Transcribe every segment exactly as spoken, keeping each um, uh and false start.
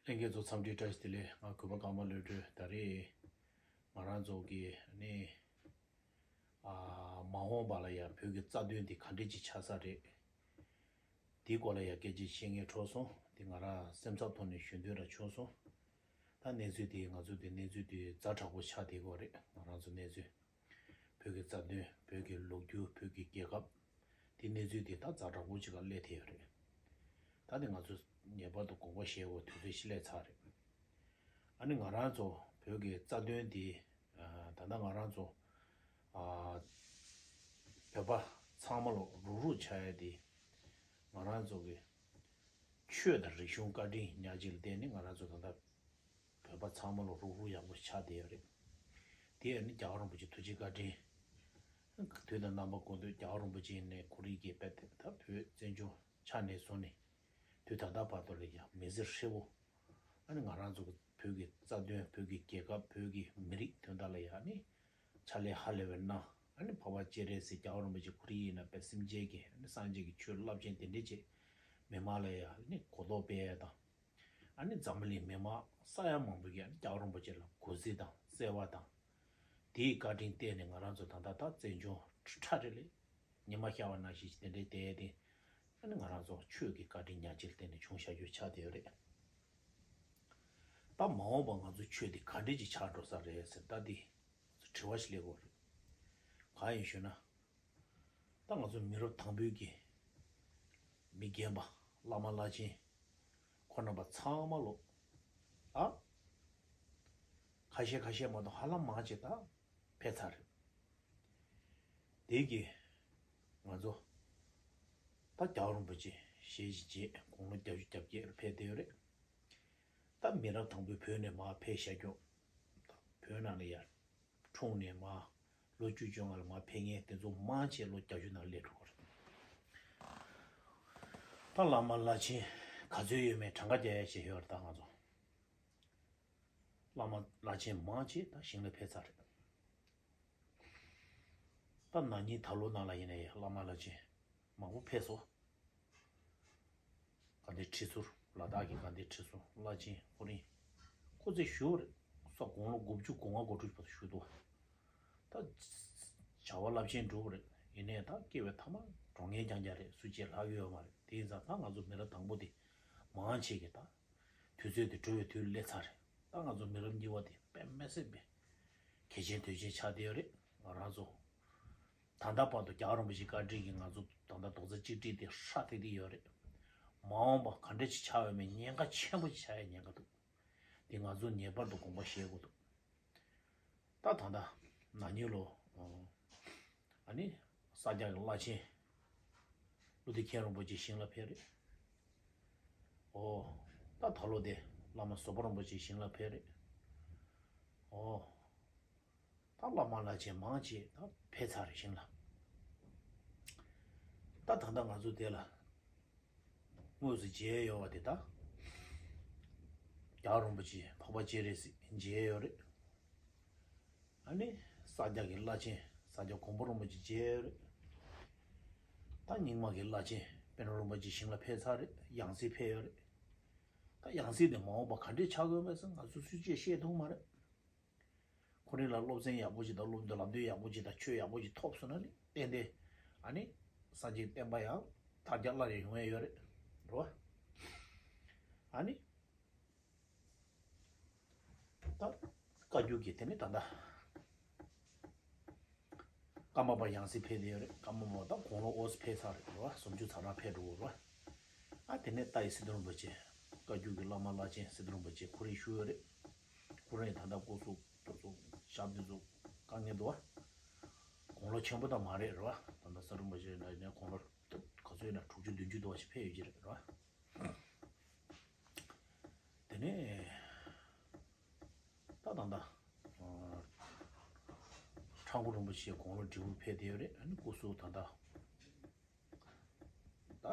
ལྷན་རྒྱས་ཚོ་འཚམས་འདྲི་བཀྲ་ཤིས་བདེ་ལེགས། ང་གུས་པ་ཀརྨ་བློ་གྲོས། ད་རེས་ང་རང་ཚོ་གི་ནི་ཨ་མ་འོངས་པ་ལ་ཡང་བོད་ཀྱི་རྩ་དོན་འདི་ག་འདྲས་ཅིག་ཆགས་ས་རེད། དེའི་སྐོར་ལ་ཡང་སྐད་ཆ་བཤད་སྙིང་འདོད་སོང་། དེ་ང་རང་སེམས་འཚབ་ཐོག་ནས་ཞུ་འདོད་ར་བྱུང་སོང་། ད་གནས་ཚུལ་དེ་ང་ཚོ་དེ་གནས་ཚུལ་དེ་ཛ་དྲག་པོ་ཆགས་བསྡད་ཀྱི་ཡོད་རེད། ང་རང་ཚོ་གནས་ཚུལ། བོད་ཀྱི་རྩ་དོན། བོད་ཀྱི་ལོ་རྒྱུས། བོད་ཀྱི་རྒྱལ་ཁབ། དེ་གནས་ཚུལ་དེ་ད་ཛ་དྲག་པོ་ཅིག་ག་སླེབས་བསྡད་ཡོད་རེད། ད་དེ་ང་ཚོ་ངེས་པར་དུ་དགོངས་པ་བཞེས་དགོས་དུས་ཚོད་ཅིག་སླེབས་ཚར་རེད། ཨ་ནི་ང་རང་ཚོ་བོད་ཀྱི་རྩ་དོན་དེ་ཨ་ད་ལྟ་ང་རང་ཚོ་ཨ་བོད་པ་ཚང་མ་ལ་རུག་རུག་ཆགས་ཡ་དེ་ང་རང་ཚོ་གི་ཆོས་དང་རིག་གཞུང་བཀའ་དྲིན་ཉག་གཅིག་ལ་བརྟེན་ནས་ང་རང་ཚོ་ད་ལྟ་བོད་པ་ཚང་མ་ལ་རུག་རུག་ཡག་པོ་ཆགས་བསྡད་ཡོད་རེད། དེ་ཡང་ནི་རྒྱལ་བ་རིན་པོ་ཆེ་ཐུགས་རྗེ་བཀའ་དྲིན། དུས་དང་རྣམ་པ་ཀུན་ཏུ་རྒྱལ་བ་རིན་པོ་ཆེ་ནས་ཁོ་རང་གིས་དཔེ་དེ་ད་བོད་བཙན་བྱོལ་ཆགས་ནས་བཟུང་ནས་དུས་ད་ལྟ་བར་དུ་ལ་ཡང་མི་ཚེ་ཧྲིལ་པོ། ཨ་ནི་ང་རང་ཚོ་གི་བོད་ཀྱི་རྩ་དོན། བོད་ཀྱི་རྒྱལ་ཁབ། བོད་ཀྱི་མི་རིགས་དོན་དག་ལ་ཡང་ནི་ཕྱག་ལས་ཧ་ལས་པའི་གནང་། ཨ་ནི་འཕགས་པ་སྤྱན་རས་གཟིགས་རྒྱལ་བ་རིན་པོ་ཆེ་ཁོ་རང་ཡིན་ན་དཔེ་སེམས་ཅན་གྱི་ཨ་ནི་སངས་རྒྱས་ཀྱི་ཆོས་རླབས་ཆེན་དེ་འདྲས་ཅིག་མི་མང་ལ་ཡང་ནི་གོ་རྟོགས་སྤེལ་ཡ་དང་། ཨ་ནི་འཛམ་བུ་གླིང་མི་མང་ས་ཡ་མང་པོ་གིས་ཨ་ནི་རྒྱལ་བ་རིན་པོ་ཆེ་ལ་གུས་བརྩི་དང་བརྩེ་བ་དང་། དེའི་བཀའ་དྲིན་བརྟེན་ནས་ང་རང་ཚོ་ད་ལྟ་ད་བཙན་བྱོལ་ཁྲ་རེ་ལས་ཉི་མ་ཤར་བ་ནང་བཞིན་དེ་འདྲའི་བསྡད་དེ། ཨ་ནི་ང་རང་ཚོ་ཆོས་ཀྱི་བཀའ་དྲིན་ཉག་གཅིག་ལ་བརྟེན་ནས་བྱུང་བཞག་རྒྱུ་ཆགས་བསྡད་ཡོད་རེད། ད་མ་འོངས་པ་ང་ཚོ་ཆོས་འདི་ག་འདྲས་ཅིག་ཆགས་འགྲོ་ས་རེད་ཟེར། ད་འདི་དྲི་བ་ཞིག་སླེབས་ཀྱི་ཡོད་རེད། གང་ཡིན་ཞུས་ན། ད་ང་ཚོ་མི་རབས་དང་པོའི་གི་མི་རྒན་པ་བླ་མ་བླ་ཆེན་ཁོང་རྣམ་པ་ཚང་མ་ལོ། ད་ཁ་ཤས་ཁ་ཤས་མ་གཏོགས་ཧ་ལམ་མང་ཆེ་ད་ཕེབས་ཚར་རེད། དེ་གི་ང་ཚོ་ད་རྒྱལ་བ་རིན་པོ་ཆེ་ཞལ་བཞེས་རྗེས་དགུང་ལོ་བརྒྱད་ཅུ་གྱ་བརྒྱད་ལ་ཕེབས་བསྡད་ཡོད་རེད། ད་མི་རབས་དང་པོའི་བོད་ནས་མར་ཕེབས་བཞག་རྒྱུ། ད་བོད་ནང་ལ་ཡར་འཁྲུངས་ནས་མར་ལོ་བཅུ་བཅོ་ལྔ་ལ་མར་ཕེབས་མཁན་དེ་ཚོ་མང་ཆེ་ལོ་བརྒྱད་ཅུ་ནང་སླེབས་འགྲོ་གི་རེད། ད་བླ་མ་བླ་ཆེན་ག་ཚོད་ཡོད་མེད་གྲངས་ཀ་རྒྱག་ཡ་ཞིག་ཡོད་རེད། ད་ང་ཚོ་བླ་མ་བླ་ཆེན་མང་ཆེ་ད་ཞིང་ལ་ཕེབས་ཚར་རེད། ད་ན་ནིང་ད་ལོ་ནང་ལ་ཡིན་ན་ཡང་བླ་མ་བླ་ཆེན་མང་པོ་ཕེབས་སོང་། དགའ་ལྡན་ཁྲི་ཟུར། ལ་དྭགས་ཀྱི་དགའ་ལྡན་ཁྲི་ཟུར་བླ་ཆེན་ཁོ་རང་ཁོ་ཚོས་ཞུ་བ་རེད། ས་དགུང་ལོ་དགུ་བཅུ་གོ་ལྔ་གོ་དྲུག་བར་དུ་བཞུགས་འདུག། ད་བྱ་བ་རླབས་ཆེན་སྒྲུབ་པ་རེད། ཡིན་ནའི་ད་སྐྱེ་བའི་ཐ་མ་འགྲོ་མཁན་རྐྱང་རྐྱང་རེད། སུ་གཅིག་ལྷག་གི་ཡོད་མ་རེད། དེ་ཡིན་ཙང་ད་ང་ཚོ་མི་རབས་དང་པོ་དེ་མང་ཆེ་གིས་ད་དུས་ཚོད་དེ་འགྲོ་བའི་དུས་སླེབས་ཚར་རེད། ད་ང་ཚོ་མི་རབས་གཉིས་པ་དེ་དཔེ་མི་སྲིད་པའི་གལ་ཆེན་དོན་ཆེན་ཆགས་བསྡད་ཡོད་རེད། ང་རང་ཚོ་ད་ལྟ་བར་དུ་རྒྱལ་བ་རིན་པོ་ཆེའི་བཀའ་དྲིན་གྱིས་ང་ཚོ་ད་ལྟ་རྡོག་རྩ་གཅིག་སྒྲིལ་དེ་ཧྲ་ཐིག་ཐིག་ཡོད་རེད། མ་འོངས་པ་ག་འདྲ་ཞིག་ཆགས་ཡོད་མེད་ཉེན་ཁ་ཆེན་པོ་ཞིག་ཆགས་ཡ་ཉེན་ཁ་འདུག། དེ་ང་ཚོ་ངེས་པར་དུ་དགོངས་པ་བཞེས་དགོས་འདུག། ད་ད་ལྟ་ན་ནིང་ལོ། ཨ་ནི་ས་སྐྱ་གི་བླ་ཆེན་ཀླུ་སྡེ་མཁན་རིན་པོ་ཆེ་ཞིང་ལ་ཕེབས་རེད། ཨོ། ད་ད་ལོ་དེ་བླ་མ་བཟོད་པ་རིན་པོ་ཆེ་ཞིང་ལ་ཕེབས་རེད། ཨོ། ད་བླ་མ་བླ་ཆེན་མང་ཆེ་ད་ཕེབས་ཚར་རེད་ཞིང་ལ། ད་ད་ལྟ་ང་ཚོ་དེ་ལ་དངོས་སུ་མཇལ་ཡོད་པ་དེ་ད་རྒྱལ་བ་རིན་པོ་ཆེ་འཕགས་པ་སྤྱན་རས་གཟིགས་མཇལ་ཡོད་རེད། ཨ་ནི་ས་སྐྱ་གི་བླ་ཆེན་ས་སྐྱ་གོང་འཕེལ་རིན་པོ་ཆེ་མཇལ་ཡོད་རེད། ད་རྙིང་མ་གི་བླ་ཆེན་པཎ་གྲུབ་རིན་པོ་ཆེ་ཞིང་ལ་ཕེབས་ཚར་རེད། ཡང་སྲིད་ཕེབས་ཡོད་རེད། ད་ཡང་སྲིད་དེ་མ་འོངས་པ་ག་འདྲས་ཆགས་ཀྱི་ཡོད་མེད་ཟེར་ང་ཚོ་སུས་ཀྱང་ཤེས་ཐུབ་མ་རེད། ཁོ་རང་ལ་སློབ་ཚན་ཡག་པོ་ཅིག་དང་སློབ་འདོད་ལམ་སྟོན་ཡག་པོ་ཅིག་དང་ཆོས་ཡག་པོ་ཅིག་ཐོབ་སོང་ན་ནི་ཏན་ཏན་ཨ་ནི་སངས་རྒྱས་བསྟན་པ་ཡང་དར་རྒྱས་སླར་ཡང་ཡོང་ཡ་ཡོད་རེད། རེད་བ། ཨ་ནི་ད་བཀའ་བརྒྱུད་ཀྱི་དེ་ནི་ད་ལྟ་ཀརྨ་པ་ཡང་སྲིད་ཕེབས་བསྡད་ཡོད་རེད། ཀརྨ་པ་ད་དགུང་ལོ་འོ་ཙམ་ཕེབས་ཚར་རེད། རེད་བ། སུམ་ཅུ་ཚང་རང་ཕེབས་འགྲོ་གི་རེད་བ། ཨ་དེ་ནས་ལྟ་ཡི་སི་ཏུ་རིན་པོ་ཆེ། བཀའ་བརྒྱུད་ཀྱི་བླ་མ་བླ་ཆེན་སི་ཏུ་རིན་པོ་ཆེ་ཁོ་རང་བཞུགས་ཡོད་རེད། ཁོ་རང་ད་ལྟ་སྐུ་གཟུགས་དེ་ཚོ་ཞབས་དེ་ཚོ་དཀའ་ངལ་འདུག་བ། དགུང་ལོ་ཆེན་པོ་ད་མ་རེད། རེད་བ། ད་ལྟ་སི་ཏུ་རིན་པོ་ཆེ་ན་ཡང་དགུང་ལོ་ག་ཚོད་ཡིན་ན་དྲུག་ཅུ་བདུན་ཅུ་འདུག་བ་ཞིག་ཕེབས་ཡོད་ཀྱི་རེད། རེད་བ། དེ་ནས་ད་ད་ད་ཁྲ་འགུ་རིན་པོ་ཆེ་དགུང་ལོ་བགྲེས་པོ་ཕེབས་བསྡད་ཡོད་རེད། ཨ་ནི་སྐུ་གཟུགས་ད་ད་ད་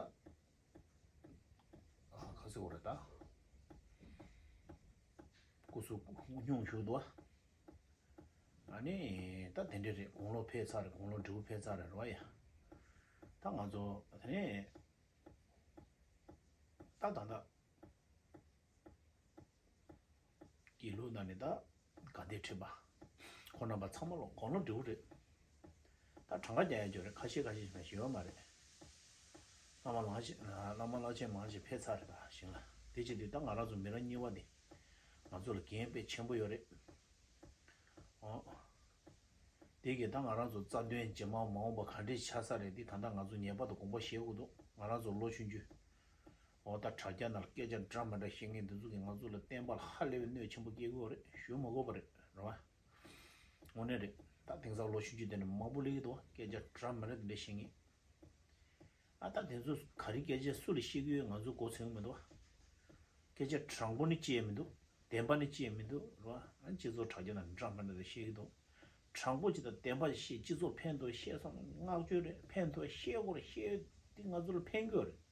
ཨ་ག་ཟེར་བ་རེད། ད་སྐུ་གཟུགས་སྙུང་བཞུགས་འདུག་བ། ཨ་ནི་ད་དེ་འདྲས་རེད། དགུང་ལོ་ཕེབས་ཚར་རེད། དགུང་ལོ་བགྲེས་པོ་ཕེབས་ཚར་རེད། རེད་བ་ཡ། ད་ང་ཚོ་དེ་ནས་ད་ད་ད། ཡིན་ལུགས་ན་ནི་ད་དགའ་བདེ་ཁྲིད་པ། ཁོང་རྣམ་པ་ཚང་མ་ལོ་དགུང་ལོ་འབྲིང་པོ་རེད། ད་གྲངས་ཀ་རྒྱག་ཡ་ཅིག་ཡོད་རེད། ཁ་ཤས་ཁ་ཤས་ཞིག་ཡོད་མ་རེད། བླ་མ་ལགས་ཆེན་བླ་མ་ལགས་ཆེན་མང་ཞིག་ཕེབས་ཚར་རེད། ད་ཞིང་ལ་དེ་བྱས་དུས་ད་ང་རང་ཚོ་མི་རབས་གཉིས་པ་འདི་ང་ཚོ་ལ་འགན་དཔེ་ཆེན་པོ་ཡོད་རེད། ཨོ། དེ་གིས་ད་ང་རང་ཚོ་རྩ་དོན་རྗེས་མ་མ་འོངས་པ་ག་འདྲས་ཆགས་ས་རེད། འདི་ད་ལྟ་ང་ཚོ་ངེས་པར་དུ་དགོངས་པ་བཞེས་དགོས་འདུག་ང་རང་ཚོ་ལོ་ཆུང་ཆུང་། ཨོ་ད་དྲ་རྒྱ་ནང་ལ་སྐད་ཆ་འདྲ་མི་འདྲ་བཤད་མཁན་འདི་ཚོ་གིས་ང་ཚོ་ལ་བསྟན་པ་ལ་ཧ་ལས་པའི་གནོད་ཆེན་པོ་སྐྱེལ་གྱི་ཡོད་རེད། ཞུ་མ་དགོས་པ་རེད། རེད་བ། དངོས་གནས་རེད། ད་དེང་སང་ལོ་ཆུང་ཆུང་དེ་འདྲ་མང་པོ་སླེབས་ཀྱི་འདུག་བ། སྐད་ཆ་འདྲ་མི་འདྲ་དེ་འདྲ་བཤད་མཁན། ཨ་ད་དེ་ཚོ་ག་རེ་སྐད་ཆ་སུ་ལ་བཤད་ཀྱི་ཡོད་ང་ཚོ་མགོ་ཚོས་ཀྱི་མི་འདུག་བ། སྐད་ཆ་དྲང་པོ་ནི་བཤད་མི་འདུག་བདེན་པ་ནི་བཤད་མི་འདུག་རེད་བ། ཨ་སྤྱི་ཚོགས་དྲ་རྒྱ་ནང་འདྲ་མི་འདྲ་དེ་བཤད་ཀྱི་འདུག་དྲང་པོ་ཅིག་དང་བདེན་པ་ཞིག་བཤད། སྤྱི་ཚོགས་ཕན་ཐོགས་བཤད་སོང་ན་བསྔགས་བརྗོད་རེད། ཕན་ཐོགས་བཤད་དགོས་རེད། བཤད་དེ་ང་ཚོ་ལ་ཕན་གྱི་ཡོད་རེད།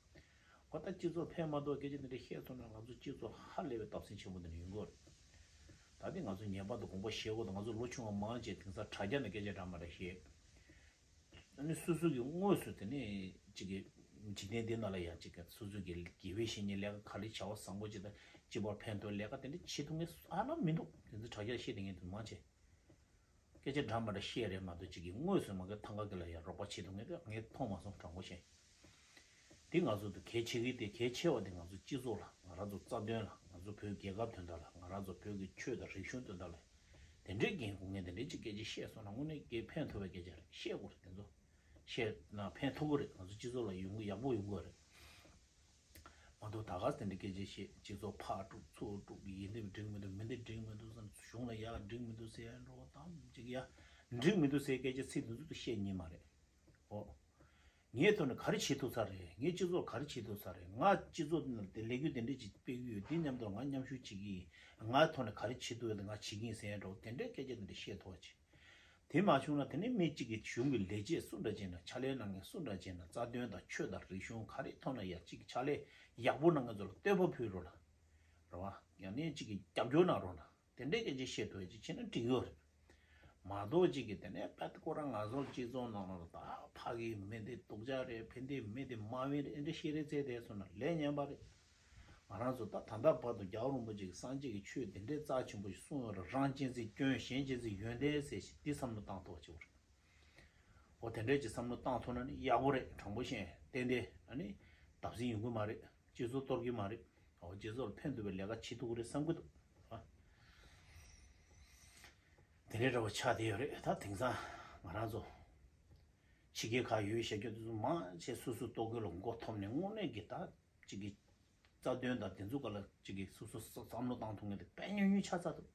ཁོ་ད་སྤྱི་ཚོགས་ཕན་མ་ཐོགས་སྐད་ཆ་འདི་འདྲ་བཤད་སོང་ན་ང་ཚོ་སྤྱི་ཚོགས་ཧ་ལས་པའི་བརྡབ་གསིག་ཆེན་པོ་འདི་འདྲ་ཡོང་གི་ཡོད་རེད། ད་དེ་ང་ཚོ་ངེས་པར་དུ་དགོངས་པ་བཞེས་དགོས་འདུག་ང་ཚོ་ལོ་ཆུང་བ་མང་ཆེ་དེང་སང་དྲ་རྒྱ་ནས་སྐད་ཆ་འདྲ་མི་འདྲ་བཤད། ཨ་ནི་སོ་སོ་གི་དངོས་སུ་དེ་ནས་ཅིག་གི་འཇིག་རྟེན་འདི་ནང་ལ་ཡང་ཅིག་གི་སོ་སོ་གི་དགེ་བའི་བཤེས་གཉེན་ལས་ཀ་ག་རེ་བྱ་བ་བཟང་པོ་ཅིག་དང་སྤྱི་པར་ཕན་ཐོགས་ལས་ཀ་དེ་འདྲ་བྱེད་ཐུབ་མཁན་ཧ་ལམ་མི་འདུག་དེ་ཚོ་དྲ་རྒྱ་བཤད་བསྡད་མཁན་དེ་མང་ཆེ། སྐད་ཆ་འདྲ་མི་འདྲ་བཤད་རེད་མ་གཏོགས་ཅིག་གི་དངོས་སུ་མ་གི་ཐང་ག་གི་ལ་ཡང་རོགས་པ་བྱེད་ཐུབ་མཁན་དེ་ངས་མཐོང་མ་སོང་དྲང་པོ་བཤད། དེ་ང་ཚོ་དེ་གལ་ཆེ་གི་དེ་གལ་ཆེ་བ་དེ་ང་ཚོ་སྤྱི་ཚོགས་ལ་ང་རང་ཚོ་རྩ་དོན་ལ་ང་ཚོ་བོད་རྒྱལ་ཁབ་དོན་དག་ལ་ང་རང་ཚོ་བོད་ཀྱི་ཆོས་དང་རིག་གཞུང་དོན་དག་ལ་དེ་འདྲའི་འགན་འཁུར་མཁན་དེ་འདྲའི་ཅིག་སྐད་ཆ་བཤད་སོང་ན་དངོས་གནས་དགེ་ཕན་ཐོགས་པའི་སྐད་ཆ་རེད། བཤད་དགོས་རེད། དེ་ཚོ་བཤད་ན་ཕན་ཐོགས་ཀྱི་རེད། ང་ཚོ་སྤྱི་ཚོགས་ལ་ཡོང་གི་ཡག་པོ་ཡོང་གི་རེད། མ་གཏོགས་ད་ག་སེ་དེ་འདྲའི་སྐད་ཆ་བཤད་སྤྱི་ཚོགས་ཕར་དཀྲུག་ཚུར་དཀྲུག་ཡིན་འདི་འགྲིག་མི་འདུག་མི་འདི་འགྲིག་མི་འདུག་བསམ། གཞུང་ལ་ཡག་འགྲིག་མི་འདུག་ཟེར་ཡ་འགྲོ་བ་དང་ཅིག་ཡ་འགྲིག་མི་འདུག་ཟེར་སྐད་ཆ་ཚིག་འདི་ཚོ་བཤད་ཉན་མ་རེད། ཨོ། ངའི་ཐོག་ནས་ག་རེ་བྱེད་ཐུབ་ས་རེད། ངའི་སྤྱི་ཚོགས་ག་རེ་བྱེད་ཐུབ་ས་རེད། ང་སྤྱི་ཚོགས་ནང་དེ་ལས་འགུལ་དེ་འདྲས་ཅིག་སྤེལ་གྱི་ཡོད། དེ་མཉམ་དུ་ང་མཉམ་ཞུགས་བྱེད་ཀྱི་ཡིན། ང་ཐོག་ནས་ག་རེ་བྱེད་ཐུབ་ཡོད་དེ་ང་བྱེད་ཀྱི་ཡིན་ཟེར་ཡ་འདྲ་བོ་དེ་འདྲའི་སྐད་ཆ་དེ་འདྲ་བཤད་ཐུབ་པ་བྱེད། དེ་མ་བྱུང་ན་དེ་ནས་མི་གཅིག་གིས་གཞུང་གི་ལས་བྱེད་སུ་འདྲ་བྱས་ན་ཕྱག་ལས་གནང་མཁན་སུ་འདྲ་བྱས་ན་རྩ་དོན་དང་ཆོས་དང་རིག་གཞུང་ག་རེ་ཐོག་ན་ཡ་གཅིག་གིས་ཕྱག་ལས་ཡག་པོ་གནང་མཁན་ཚོ་ལ་བསྟོད་པ་ཕུལ་རོགས་ལ། རེད་བ། ཡང་ན་གཅིག་གིས་རྒྱབ་སྐྱོར་གནང་རོགས་གནང་། དེ་འདྲའི་སྐད་ཆ་བཤད་ཐུབ་ཡ་ཅིག་བྱས་ན་འགྲིག་ཡོད་རེད། མ་གཏོགས་ཅིག་གིས་དེ་ནས་དཔེ་ཁོ་རང་ང་ཚོ་སྤྱི་ཚོགས་ནང་ལ་ད་ཕ་གི་མི་འདི་སྡུག་ཅག་རེད། ཕ་འདི་མི་འདི་མ་འོས་རེད། འདི་ཤེས་རེད་ཚེ་དེ་སོང་ན་ལས་ཉན་པ་རེད། ང་རང་ཚོ་ད་ད་ལྟ་བར་དུ་རྒྱལ་བ་རིན་པོ་ཆེ་གི་སངས་རྒྱས་ཀྱི་ཆོས་དེ་འདྲའི་རྩ་ཆེན་པོ་ཞིག་གསུངས་ཡོད་རེད། རང་གཅེས་འཛིན་སྐྱོན། གཞན་གཅེས་འཛིན་ཡོན་ཏན་ཟེར་ཞིག་འདི་བསམ་བློ་བཏང་ཐུབ་པ་ཅིག་རེད། འོ་དེ་འདྲའི་ཅིག་བསམ་བློ་བཏང་ཐུབ་ན་ནི་ཡག་པོ་རེད། དྲང་པོ་བཤད་ཏན་ཏན་ཨ་ནི་བརྡབ་གསིག་ཡོང་གི་མ་རེད། སྤྱི་ཚོགས་གཏོར་གི་མ་རེད། འོ་སྤྱི་ཚོགས་ལ་ཕན་ཐོགས་པའི་ལས་ཀ་བྱེད་ཐུབ་ཀྱི་རེད་བསམ་གྱི་འདུག་ཨ། དེ་འདྲའི་འདྲ་བོ་ཆགས་བསྡད་ཡོད་རེད། ད་དེང་སང་ང་རང་ཚོ་ཕྱི་རྒྱལ་ཁག་ཡོད་བཤད་རྒྱུ་དེ་ཚོ་མང་ཆེ་སོ་སོའི་ལྟོ་གོས་ལ་མགོ་འཐོམས་ནས་དངོས་གནས་ཀྱི་ད་ཅིག་གི་རྩ་དོན་དང་དེ་ཚོ་ག་ལ་ཅིག་གི་སོ་སོ་བསམ་བློ་བཏང་ཐུབ་མཁན་དེ་དཔེ་ཉུང་ཉུང་ཆགས་ཚར་འདུག་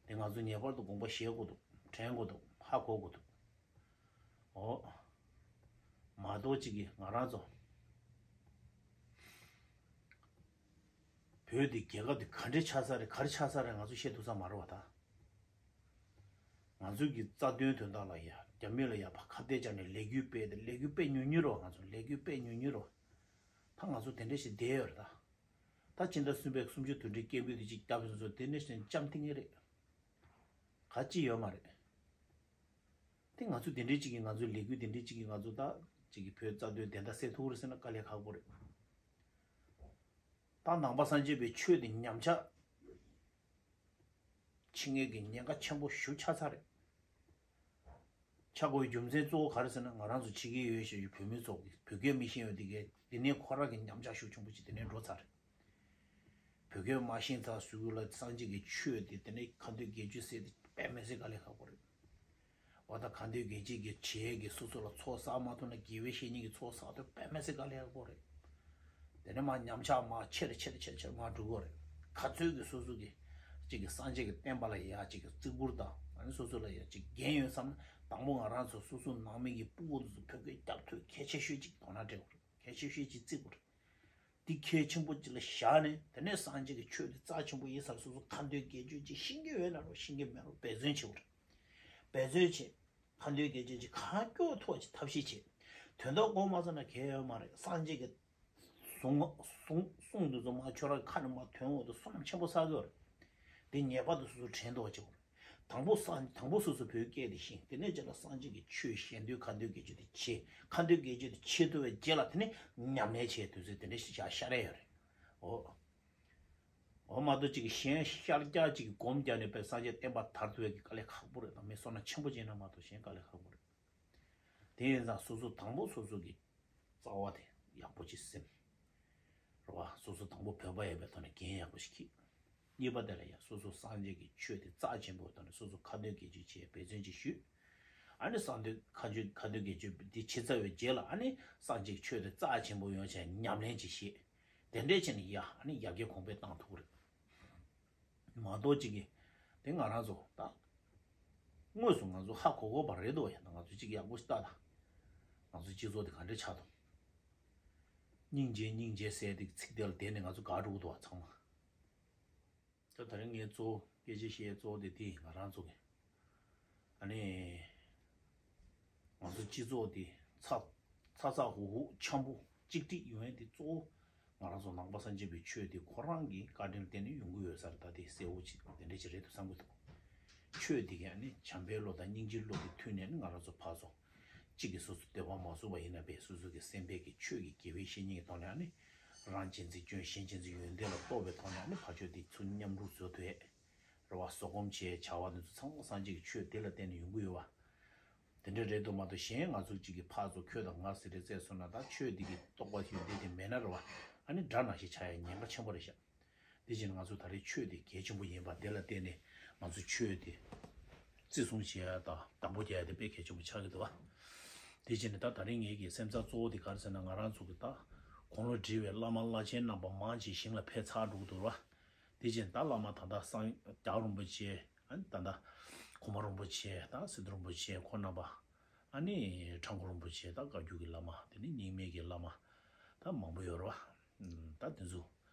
དེ་ང་ཚོ་ངེས་པར་དུ་དགོངས་པ་བཞེས་དགོས་འདུག་དྲན་དགོས་འདུག་ཧ་གོ་དགོས་འདུག་འོ། མ་གཏོགས་ཅིག་གི་ང་རང་ཚོ་བོད་འདི་རྒྱལ་ཁབ་འདི་ག་འདྲས་ཆགས་ས་རེད། ག་རེ་ཆགས་ས་རེད། ང་ཚོ་ཤེས་ཐུབ་ས་མ་རེད་བ། ད་ང་ཚོ་གི་རྩ་དོན་དོན་དག་ལ་ཡ་རྒྱ་མི་ལ་ཡ་ཕར་ཁ་གཏད་བཅག་ནས་ལས་འགུལ་སྤེལ་ཏེ་ལས་འགུལ་སྤེལ་ཉུང་ཉུང་རེད་བ། ང་ཚོ་ལས་འགུལ་སྤེལ་ཉུང་ཉུང་རེད་བ། ད་ང་ཚོ་དེ་འདྲས་ཞིག་བསྡད་ཡོད་རེད་ད། ད་སྤྱི་ཟླ་གསུམ་པའི་གསུམ་བཅུ་དོན་གྲངས་སྐད་འབོད་དེ་གཅིག་བརྒྱབ་སོང་ཙང་དེ་ནས་བྱས་ནས་འཇམ་ཐིང་ངེ་རེད། ག་ཅི་ཡོད་མ་རེད། དེ་ང་ཚོ་དེ་འདྲའི་གཅིག་གིས་ང་ཚོའི་ལས་འགུལ་དེ་འདྲའི་གཅིག་གིས་ང་ཚོ་ད་གཅིག་གིས་བོད་རྩ་དོན་བདེན་མཐའ་གསལ་ཐུབ་རེད་ཟེར་ན་དཀའ་ལས་ཁག་པོ་རེད། ད་ནང་པ་སངས་རྒྱས་པའི་ཆོས་དེ་ཉམས་ཆག་ཕྱིན་མཁན་གྱི་ཉེན་ཁ་ཆེན་པོ་ཞེ་པོ་ཆགས་ཚར་རེད། ཆགས་དགོས་པའི་རྒྱུ་མཚན་གཙོ་བོ་ག་རེ་ཟེར་ན་ང་རང་ཚོ་ཕྱི་རྒྱལ་ཡོད་བཤད་རྒྱུ་བོད་མི་ཚོ་གིས་བོད་སྐད་མི་ཤེས་ཡོད་དེ་གས་དེ་ནས་ཁོ་རང་གི་ཉམས་ཆག་ཤུགས་ཆེན་པོ་ཅིག་དེ་ནས་འགྲོ་ཚར་རེད། བོད་སྐད་མ་ཤེས་ཚར་ཟུག་ལ་སངས་རྒྱས་ཀྱི་ཆོས་དེ་དེ་ནས་ཁ་འདོན་དགེ་སྦྱོར་ཟེར་དེ་དཔེ་མི་སྲིད་དཀའ་ལས་ཁག་པོ་རེད། འོ་ད་ཁ་འདོན་དགེ་སྦྱོར་གྱི་བྱེད་ཀྱི་སོ་སོ་ལ་ཚོགས་བསགས་མ་ཐུབ་ན་དགེ་བའི་བཤེས་གཉེན་གྱི་ཚོགས་བསགས་ཐུབ་དཔེ་མི་སྲིད་དཀའ་ལས་ཁག་པོ་རེད། དེ་ནས་མར་ཉམས་ཆག་མར་ཆེར་ཆེར་ཆེར་ཆེར་མར་འགྲོ་གི་རེད། ག་ཚོད་ཀྱི་སོ་སོ་གི་གཅིག་གི་སངས་རྒྱས་ཀྱི་བསྟན་པ་ལ་ཡ་གཅིག་གི་བརྩི་བཀུར་དང་ཨ་ནི་སོ་སོ་ལ་ཡ་གཅིག་འགན་ཡོད་བསམ་ན་དང་པོ་ང་རང་ཚོ་སོ་སོ་ནང་མི་གི་སྤུ་གུ་དེ་ཚོ་བོད་སྐད་རྒྱབ་ཐུབ་གལ་ཆེ་ཤོས་གཅིག་དོ་སྣང་སྤྲད་དགོས་རེད། གལ་ཆེ་ཤོས་གཅིག་བརྩི་དགོས་རེད། འདི་གལ་ཆེན་པོ་གཅིག་ལ་བཞག་ནས་དེ་ནས་སངས་རྒྱས་ཀྱི་ཆོས་དེ་རྩ་ཆེན་པོ་ཡིན་ས་ལ་སོ་སོ་ཁ་འདོན་དགེ་སྦྱོར་གཅིག་ཤེས་ཀྱི་ཡོད་ན་རོགས་ཤེས་ཀྱི་མེད་རོགས་འབད་བརྩོན་བྱེད་དགོས་རེད། འབད་བརྩོན་བྱེད། ཁ་འདོན་དགེ་སྦྱོར་གྱི་གང་མགྱོགས་ཐོག་ཅིག་ཐབས་ཤེས་བྱེད། དོན་དག་གོ་མ་ཚོར་ན་གལ་ཡོད་མ་རེད། སངས་རྒྱས་ཀྱི་གསུང་གསུང་གསུང་འདི་ཚོ་མ་ཁྱོད་རང་ཁ་ནས་མ་ཐོན་འོག་ཏུ་བསོད་ནམས་ཆེན་པོ་བསགས་ཀྱི་ཡོད་རེད། འདི་ངེས་པར་དུ་སོ་སོ་དྲན་ཐོག་བྱེད་དགོས་རེད། དང་པོ་སངས་དང་པོ་སོ་སོ་བོད་སྐད་དེ་ཤེས། དེ་ནས་རྗེས་ལ་སངས་རྒྱས་ཀྱི་ཆོས་ཞལ་འདོན་ཁ་འདོན་དགེ་སྦྱོར་དེ་བྱེད། ཁ་འདོན་དགེ་སྦྱོར་དེ་བྱེད་ཐུབ་པའི་རྗེས་ལ་དེ་ནས་ཉམས་ལེན་བྱེད་དུས་ཚོད་དེ་འདྲ་ཞིག་བཞག་ཤ་རེ་ཡོད་རེད། འོ། འོ་མ་གཏོགས་ཅིག་གཞན་ཤར་རྒྱག་ཅིག་སྒོམ་རྒྱག་ནས་པའི་སངས་རྒྱས་བསྟན་པ་དར་ཐུབ་ཡས་ཀྱི་དཀའ་ལས་ཁག་པོ་རེད། དང་མི་བསོད་ནམས་ཆེན་པོ་བྱས་ན་མ་གཏོགས་གཞན་དཀའ་ལས་ཁག་པོ་རེད། དེ་ཡིན་ཙང་སོ་སོ་དང་པོ་སོ་སོ་གི་རྩ་བ་དེ་ཡག་པོ་ཅིག་སེམས། རེད་བ། སོ་སོ་དང་པོ་བོད་པ་ཡིན་པའི་ཐོག་ནས་འགན་ཡག་པོ་ཞིག་འཁྱེར། གཉིས་པ་དེ་ལ་ཡང་སོ་སོ་སངས་རྒྱས་ཀྱི་ཆོས་དེ་རྩ་ཆེན་པོའི་ཐོག་ནས་སོ་སོ་ཁ་འདོན་གལ་ཆེ་བྱས་འབད་བརྩོན་ཅིག་ཞུས། ཨ་ནི་སངས་རྒྱས་ཁ་ཆོས་ཁ་འདོན་གལ་ཆེ་འདི་བྱས་ཚར་བའི་རྗེས་ལ་ཨ་ནི་སངས་རྒྱས་ཀྱི་ཆོས་དེ་རྩ་ཆེན་པོ་ཡོང་བྱས་ཉམས་ལེན་ཅིག་བྱས། དེ་འདྲས་བྱས་ནས་ཡ་ཨ་ནི་ཡར་རྒྱས་གོང་འཕེལ་བཏང་ཐུབ་ཀྱི་རེད། མ་གཏོགས་ཅིག་གིས་དེ་ང་རང་ཚོ་ད་དངོས་སུ་ང་ཚོ་ཧ་གོ་གོ་བ་རེད་འདུག་ཡ། ད་ང་ཚོ་ཅིག་ཡག་པོ་ཞིག་ལྟ་ད། ང་ཚོ་སྤྱི་ཚོགས་དེ་ག་འདྲས་ཆགས་འདུག་སྙིང་རྗེ་སྙིང་རྗེ་ཟེར་དེ་ཚིག་དེ་ལ་བསྡད་ནས་ང་ཚོ་དགའ་འགྲོ་གི་འདུག་བ་ཚང་མ། ད་ད་རིང་ངས་གཙོ་བོ་སྐད་ཆ་བཤད་གཙོ་བོ་དེ་དེ་ང་རང་ཚོ་གི་ཨ་ནི་ང་ཚོ་སྤྱི་ཚོགས་དེ་ཚ་ཚ་ཚ་ཧུ་ཧུ་འཆམ་པོ་གཅིག་སྒྲིལ་ཡོང་ཡས་དེ་གཙོ་བོ་ང་རང་ཚོ་ནང་པ་སངས་རྒྱས་པའི་ཆོས་དེ་ཁོ་རང་གི་བཀའ་དྲིན་ལ་བརྟེན་ནས་ཡོང་གི་ཡོད་ས་རེད། ད་དེ་གསལ་བོ་ཅིག་དེ་འདྲ་ཅིག་རེད་འདུག་བསམ་གི་འདུག་ཆོས་དེ་ག་ནི་བྱམས་པའི་བློ་དང་སྙིང་རྗེའི་བློ་དེ་མཐུན་ནས་ནི་ང་རང་ཚོ་ཕར་ཚུར་གཅིག་གིས་སོ་སོའི་འདོད་པ་མ་བཟུང་བ་ཡིན་ན་པས་སོ་སོ་གི་སེམས་པའི་གི་ཆོས་ཀྱི་དགེ་བའི་བཤེས་གཉེན་གྱི་ཐོག་ནས་ནི་རང་གཅེས་འཛིན་སྐྱོན་གཞན་གཅེས་འཛིན་ཡོན་ཏན་ལ་རྟོགས་པའི་ཐོག་ནས་ནི་ཕར་ཕྱོགས་དེ་ཚུར་མཉམ་རུབ་བཟོ་ཐུབ་ཡས་རེད་བ། བཟོད་སྒོམ་བྱས་བྱ་བ་འདི་ཚོ་ཚང་མ་སངས་རྒྱས་ཀྱི་ཆོས་དེ་ལ་བརྟེན་ནས་ཡོང་གི་ཡོད་བ། དེ་འདྲ་རེད་འདུག་མ་གཏོགས་གཞན་ང་ཚོ་གཅིག་གིས་ཕར་ཚུར་ཁྱོད་དང་ང་ཟེར་རེ་བཙལ་སོང་ན་ད་ཆོས་འདི་གི་རྟོགས་པ་ཞིག་འདི་དེ་མེད་ན་རེད་བ། ཨ་ནི་དགྲ་ནང་བཞིན་ཆགས་ཡ་ཉེན་ཁ་ཆེན་པོ་རེད་ཤག་དེ་བཞིན་ང་ཚོ་ད་རེས་ཆོས་དེ་གལ་ཆེན་པོ་ཡིན་པ་དེ་ལ་བརྟེན་ནས་ང་ཚོ་ཆོས་དེ་བརྩི་སྲུང་བྱེད་ཡ་དང་བདག་པོ་རྒྱག་ཡ་དེ་དཔེ་གལ་ཆེན་པོ་ཆགས་ཀྱི་འདུག་བ། དེ་བཞིན་ད་ད་རིང་ངེད་ཀྱི་སེམས་འཚབ་གཙོ་བོ་དེ་ག་རེ་ཟེར་ན་ང་རང་ཚོ་གི་ད་དགུང་ལོ་བགྲེས་པའི་བླ་མ་བླ་ཆེན་རྣམ་པ་མང་ཆེ་ཞིང་ལ་ཕེབས་ཚར་འགྲོ་གི་འདུག་བ། དེ་བཞིན་ད་བླ་མ་ད་ལྟ་སངས་རྒྱ་རིན་པོ་ཆེ་ཨ་ནི་ད་ལྟ་གོང་མ་རིན་པོ་ཆེ་ད་སི་ཏུ་རིན་པོ་ཆེ་ཁོང་རྣམ་པ། ཨ་ནི་ཁྲ་འགུ་རིན་པོ་ཆེ་ད་བཀའ་བརྒྱུད་ཀྱི་བླ་མ་དེ་ནི་རྙིང་མའི་གི་བླ་མ་ད་མང་པོ་ཡོད་རེད་བ། ད་དེ་ཚོ་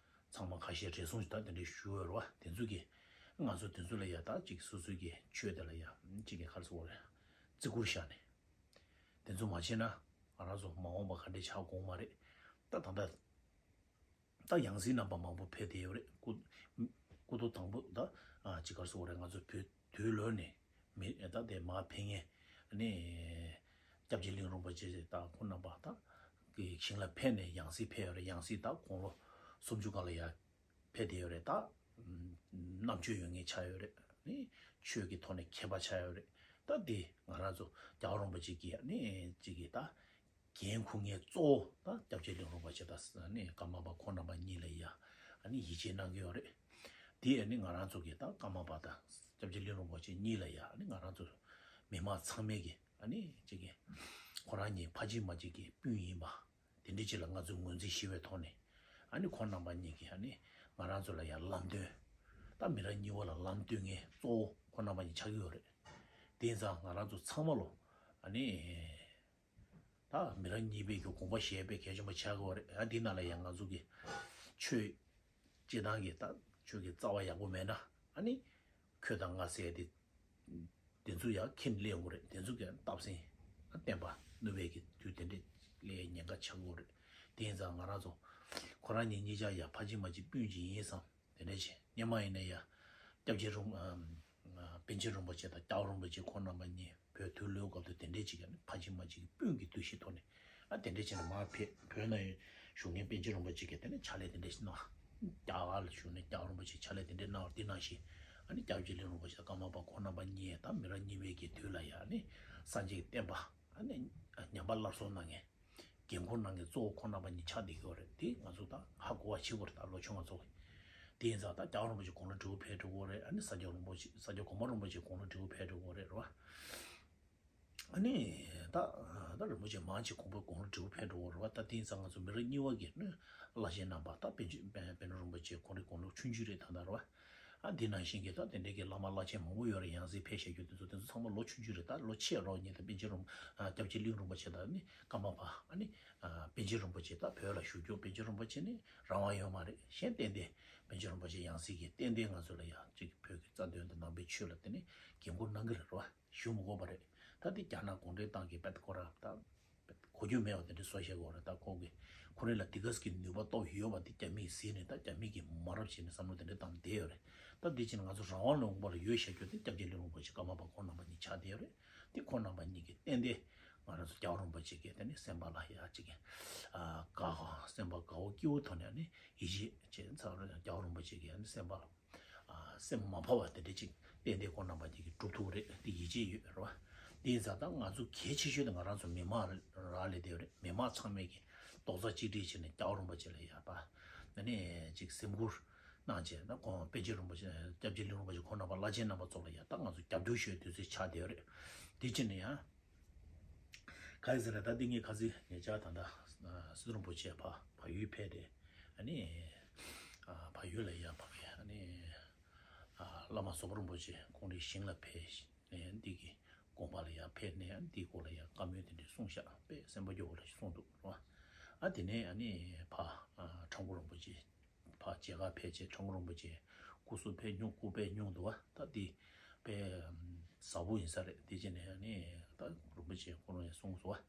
ཚང་མ་ཁ་ཤས་རེ་ཟུང་ཞིག་ད་དེ་འདྲའི་ཞུ་ཡོད་རེད་བ། དེ་ཚོ་གི་ང་ཚོ་དེ་ཚོ་ལ་ཡ་ད་ཅིག་སོ་སོའི་གི་ཆོས་དེ་ལ་ཡ་ཅིག་གི་ག་རེ་ཟེར་དགོས་རེད། བརྩི་བཀུར་བཞག་ནས་དེ་ཚོ་མ་བྱས་ན་ང་རང་ཚོ་མ་འོངས་པ་ག་འདྲས་ཆགས་དགོས་མ་རེད། ད་ད་ལྟ། ད་ཡང་སྲིད་རྣམ་པ་མང་པོ་ཕེབས་བསྡད་ཡོད་རེད། སྐུ་སྐུ་ཐོག་དང་པོ་ད་ཅི་ག་རེ་ཟེར་དགོས་རེད། ང་ཚོ་བོད་དུས་ལོན་ནས་མི་ད་དེ་མར་ཕེབས་མཁན་ནི་སྐྱབས་རྗེ་གླིང་རིན་པོ་ཆེ་དང་ཁོང་རྣམ་པ་ད་གི་ཞིང་ལ་ཕེབས་ནས་ཡང་སྲིད་ཕེབས་ཡོད་རེད། ཡང་སྲིད་ད་དགུང་ལོ་སུམ་ཅུ་སྒང་ལ་ཡར་ཕེབས་བསྡད་ཡོད་རེད། ད་རྣམ་དཔྱོད་ཡོད་མཁན་ཆགས་ཡོད་རེད། ནི་ཆོས་ཀྱི་ཐོག་ནས་མཁས་པ་ཆགས་ཡོད་རེད། ད་དེ་ང་རང་ཚོ་རྒྱལ་བ་རིན་པོ་ཆེ་གི་ནི་ཅིག་གི་ད། འགན་འཁུར་མཁན་གཙོ་བོ་ད་སྐྱབས་རྗེ་གླིང་རིན་པོ་ཆེ་དང་ནི་ཀརྨ་པ་ཁོང་རྣམ་པ་གཉིས་ལ་ཡ་ཨ་ནི་ཡིད་ཆེས་གནང་གི་ཡོད་རེད། དེ་ཨ་ནི་ང་རང་ཚོ་གི་ད་ཀརྨ་པ་དང་སྐྱབས་རྗེ་གླིང་རིན་པོ་ཆེ་གཉིས་ལ་ཡ་ཨ་ནི་ང་རང་ཚོ་མི་མང་ཚང་མས་གི་ཨ་ནི་ཅིག་གི་ཁོ་རང་གཉིས་ཕ་གཅིག་མ་གཅིག་གི་སྤུན་ཡིན་པ་དེ་འདྲའི་ཅིག་ལ་ང་ཚོས་ངོས་འཛིན་ཞུ་བའི་ཐོག་ནས་ཨ་ནི་ཁོང་རྣམ་པ་གཉིས་ཀྱིས་ཨ་ནི་ང་རང་ཚོ་ལ་ཡ་ལམ་སྟོན་ད་མི་རབས་གཉིས་པ་ལ་ལམ་སྟོན་མཁན་གཙོ་བོ་ཁོང་རྣམ་པ་གཉིས་ཆགས་ཀྱི་ཡོད་རེད། དེ་ཡིན་ཙང་ང་རང་ཚོ་ཚང་མ་ལོ་ཨ་ནི། ད་མི་རབས་གཉིས་པའི་གི་དགོངས་པ་བཞེས་པའི་གལ་ཆེན་པོ་ཆགས་ཀྱི་ཡོད་རེད། ཨ་འདི་ནང་ལ་ཡང་ང་ཚོ་གི་ཆོས་སྤྱི་བཏང་གི་ད་ཆོས་ཀྱི་རྩ་བ་ཡག་པོ་མེད་ན་ཨ་ནི་ཁྱོད་དང་ང་ཟེར་དེ་དེ་ཚོ་ཡང་ཁྱེར་སླེབས་ཡོང་གི་རེད། དེ་ཚོ་གི་བརྟག་ཟིན་བསྟན་པ་ནུབ་པའི་གི་དུས་དེ་འདྲས་སླེབས་ཉེན་ཁ་ཆགས་ཀྱི་ཡོད་རེད། དེ་ཡིན་ཙང་ང་རང་ཚོ་ཁོ་རང་གཉིས་གཉིས་ཆ་ཡང་ཕ་གཅིག་མ་གཅིག་སྤུན་གཅིག་ཡིན་བསམ། དེ་འདྲ་བྱས་སྔོན་མ་ཡིན་ན་ཡང་སྐྱབས་རྗེ་རིན་ཨ་པཎ་ཆེན་རིན་པོ་ཆེ་དང་རྒྱལ་བ་རིན་པོ་ཆེ་ཁོང་རྣམ་པ་གཉིས་བོད་དུས་ལོའི་སྐབས་དུ་དེ་འདྲ་བྱས་ཀྱང་ཕ་གཅིག་མ་གཅིག་གི་སྤུན་གྱི་འདུ་ཤེས་ཐོག་ནས་ཨ་དེ་འདྲ་བྱས་ནས་མར་ཕེབས་བོད་ནང་བཞུགས་མཁན་པཎ་ཆེན་རིན་པོ་ཆེ་གིས་དེ་ནས་ཕྱག་ལས་དེ་འདྲ་ཞིག་གནང་། རྒྱ་གར་ལ་བཞུགས་ནས་རྒྱལ་བ་རིན་པོ་ཆེ་ཕྱག་ལས་དེ་འདྲ་གནང་བ་དེ་ནང་བཞིན་ཨ་ནི་སྐྱབས་རྗེ་གླིང་རིན་པོ་ཆེ་དང་ཀརྨ་པ་ཁོང་རྣམ་པ་གཉིས་ད་མི་རབས་གཉིས་པའི་གི་དུས་ལ་ཡང་ཨ་ནི་སངས་རྒྱས་ཀྱི་བསྟན་པ་ཨ་ནི་ཉམས་པ་སླར་གསོ་གནང་མཁན། འགན་འཁུར་གནང་མཁན་གཙོ་བོ་ཁོང་རྣམ་པ་གཉིས་ཆགས་བསྡད་ཀྱི་ཡོད་རེད། དེ་ང་ཚོ་ད་ཧ་གོ་བ་བྱེད་དགོས་རེད། ད་ལོ་ཆུང་ང་ཚོ་གི་དེ་ཡིན་ཙང་ད་རྒྱལ་བ་རིན་པོ་ཆེ་དགུང་ལོ་བགྲེས་པོ་ཕེབས་འགྲོ་གི་རེད། ཨ་ནི་ས་སྐྱ་རིན་པོ་ཆེ་ས་སྐྱ་གོང་མ་རིན་པོ་ཆེ་དགུང་ལོ་བགྲེས་པོ་ཕེབས་འགྲོ་གི་རེད་རེད་བ། ཨ་ནི་ད་ད་རིན་པོ་ཆེ་མང་ཆེ་ཁོང་པོ་དགུང་ལོ་བགྲེས་པོ་ཕེབས་འགྲོ་གི་རེད་བ། ད་དེ་ཡིན་ཙང་ང་ཚོ་མི་རབས་གཉིས་པ་གི་ནི་བླ་ཆེན་རྣམ་པ་ད་པཎ་ཆེན་པཎ་པཎ་གྲུབ་རིན་པོ་ཆེ་ཁོང་རེ་དགུང་ལོ་ཆུང་ཆུང་རེད་ད་ལྟ་རེད་བ། ཨ་འདི་ནང་བཞིན་གྱི་ད་དེ་འདྲའི་གི་བླ་མ་བླ་ཆེན་མང་པོ་ཡོད་རེད། ཡང་སྲིད་ཕེབས་བཞག་རྒྱུ་དེ་ཚོ་དེ་ཚོ་ཚང་མ་ལོ་ཆུང་ཆུང་རེད། ད་ལོ་ཆེ་རོགས་གཉིས་ད་པཎ་ཆེན་རིན་ཨ་སྐྱབས་རྗེ་གླིང་རིན་པོ་ཆེ་དང་ནི་ཀརྨ་པ་ཨ་ནི་ཨ་པཎ་ཆེན་རིན་པོ་ཆེ་ད་བོད་ལ་བཞུགས་རྒྱུ་པཎ་ཆེན་རིན་པོ་ཆེ་ནི་རང་དབང་ཡོད་མ་རེད། གཞན་ཏན་ཏན་པཎ་ཆེན་རིན་པོ་ཆེ་ཡང་སྲིད་ཀྱི་ཏན་ཏན་ང་ཚོ་ལ་ཡང་ཅིག་བོད་ཀྱི་རྩ་དོན་དང་ནང་པའི་ཆོས་ལ་དེ་ནི་འགན་འཁུར་གནང་གི་རེད་རོ། ཞུ་མི་དགོས་པ་རེད། ད་དེ་རྒྱ་ནག་གུང་ཁྲན་ཏང་གི་པད་ཁོ་རང་ད། གོ་རྒྱུ་མེད་པ་དེ་འདྲ་བཟོ་བཞག་གོ་རེད། ད་ཁོང་གིས་ཁོ་རང་ལ་དེ་ག་ཙམ་གྱི་ནུས་པ་སྟོབས་ཡོད་པ་དེ་རྒྱ་མིས་གཟིགས་ནས་ད་རྒྱ་མི་གིས་མ་རབས་བྱས་ནས་བསམ་བློ་དེ་འདྲ་བཏང་བསྡད་ཡོད་རེད། ད་དེ་ཕྱིན་ང་ཚོ་རང་དབང་ལུང་པར་ཡོད་བཞག་རྒྱུ་དེ་སྐྱབས་རྗེ་གླིང་རིན་པོ་ཆེ་ཀརྨ་པ་ཁོང་རྣམ་པ་གཉིས་ཆགས་བསྡད་ཡོད་རེད། དེ་ཁོང་རྣམ་པ་གཉིས་ཀྱིས་ཏན་ཏན་ ང་རང་ཚོ་རྒྱལ་བ་རིན་པོ་ཆེ་གིས་དེ་ནི་སེམས་པ་ལ་ཡ་ཅིག་གི་ཨ་དགའ་བ། སེམས་པ་དགའ་བོ་སྐྱིད་བོ་ཐོག་ནས་ནི་ཡིད་ཆེས་བྱས་ཚར་རེད། རྒྱལ་བ་རིན་པོ་ཆེ་གིས་ནི་སེམས་པ་ལ་ཨ་སེམས་མ་ཕམ་པ་དེ་འདྲ་ཅིག་ཏན་ཏན་ཁོང་རྣམ་པ་ཅིག་གིས་སྒྲུབ་ཐུབ་རེད། དེ་ཡིད་ཆེས་ཡོད་རེད་བ། དེ་ཡིན་ཙང་ད་ང་ཚོ་གལ་ཆེ་ཤོས་དེ་ང་རང་ཚོ་མི་མང་རག་ལས་བསྡད་རེད། མི་མང་ཚང་མས་ཀྱི་རྡོག་རྩ་གཅིག་སྒྲིལ་བྱས་ནས་རྒྱལ་བ་རིན་པོ་ཆེ་ལ་ཡ་ད་ནི་ཅིག་སེམས་ཁུར་གནང་བྱས། ད་ཁོང་པཎ་ཆེན་རིན་པོ་ཆེ། སྐྱབས་རྗེ་ལེགས་ལྡན་རིན་པོ་ཆེ་ཁོང་རྣམ་པ་བླ་ཆེན་རྣམ་པ་ཚོ་ལ་ཡ་ད་ང་ཚོ་རྒྱབ་སྐྱོར་ཞུ་ཡའི་དུས་ཚོད་ཆགས་བསྡད་རེད། དེ་བྱས་ནས་ཡང་ག་རེ་ཟེར་ན། ད་འདི་ངས་ཁ་སང་ཉེ་ཆར་ད་ལྟ་སི་ཏུ་རིན་པོ་ཆེ་ཕ་བལ་ཡུལ་ཕེབས་ཏེ། ཨ་ནི་ཨ་བལ་ཡུལ་ལ་ཡ་ཕ་གི་ཨ་ནི་ཨ་བླ་མ་ཟུར་པ་རིན་པོ་ཆེ་ཁོང་རའི་ཞིང་ལ་ཕེབས་ནས་འདི་གི་དགོན་པ་ལ་ཡ་ཕེབས་ནས་འདིའི་སྐོར་ལ་ཡ་བཀའ་མོལ་དེ་འདྲ་གསུངས་ཤག་དཔེ་སེམས་པ་སྐྱོ་བོ་ལ་ཞིག་གསུངས་འདུག་རོ། ཨ་དེ་ནས་ཨ་ནི་ཕ་ཨ་ཁྲ་འགུ་རིན་པོ་ཆེ་ཕར་མཇལ་ཁ་ཕེབས་བྱས། ཁྲ་འགུ་རིན་པོ་ཆེ་སྐུ་གཟུགས་དཔེ་ཉུང་། སྐུ་དཔེ་ཉུང་འདུག་བ། ད་འདི་དཔེ་ཟབ་པོ་ཡིན་ས་རེད། དེ་བྱས་ནས་ནི་ད་རིན་པོ་ཆེ་ཁོ་རང་ཡང་གསུངས་སོང་བ།